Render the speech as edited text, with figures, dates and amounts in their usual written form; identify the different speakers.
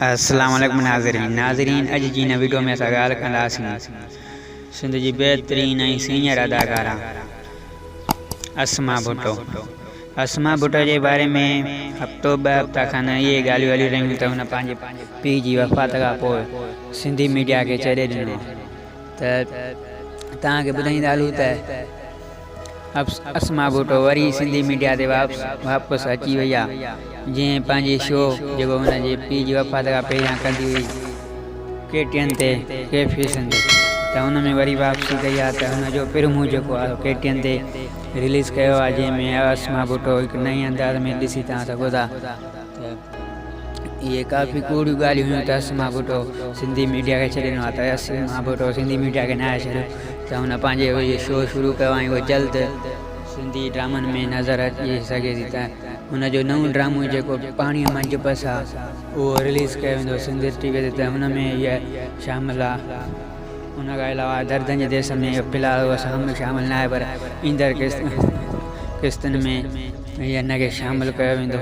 Speaker 1: السلام عليڪم ناظرين ناظرين اڄ جي هن وڊيو ۾ اسان ڳالهه ڪنداسين سنڌ جي بهترين ۽ سينئر اداڪارا اسما ڀٽو اسما ڀٽو جي باري ۾ هفتو ٻه هفتا کن اهي ڳالهيون هلي رهيون ته هن پنهنجي پيء جي وفات کان پوء سنڌي ميڊيا کي ڇڏي ڏنو ته توهان کي ٻڌائيندا هلون ته اسما ڀٽو وري سنڌي ميڊيا تي واپس اچي وئي آ جنهن پنهنجي شو جيڪو هن جي پيء جي وفات کان پهريان ڪندي هئي ڪي ٽي اين تي ڪيفي سنڌ ته ان ۾ وري واپسي ڪئي آ ته هن جو پرمو جيڪو آ ڪي ٽي اين تي رليز ڪيو آ جنهن ۾ اسما ڀٽو هڪ نئين انداز ۾ ڏسي توهان سگهو ٿا ته اهي ڪافي ڪوڙيون ڳالهيون هيون ته اسما ڀٽو سنڌي ميڊيا کي ڇڏي ڏنو آهي ته اسما ڀٽو سنڌي ميڊيا کي ناهي ڇڏيو ته هن پنهنجي اهو شو شروع ڪيو ۽ اهو جلد سنڌي ڊرامن ۾ نظر اچي سگهي ٿي ته هن جو نئون ڊرامو جيڪو پاڻيء منجهه پس آ اهو رليز ڪيو ويندو سنڌ ٽي وي تي ته هن ۾ هيء شامل آ ان کان علاوه دردن جي ديس ۾ في الحال اهو شامل ناهي پر ايندڙ قسطن ۾ هن کي شامل ڪيو ويندو.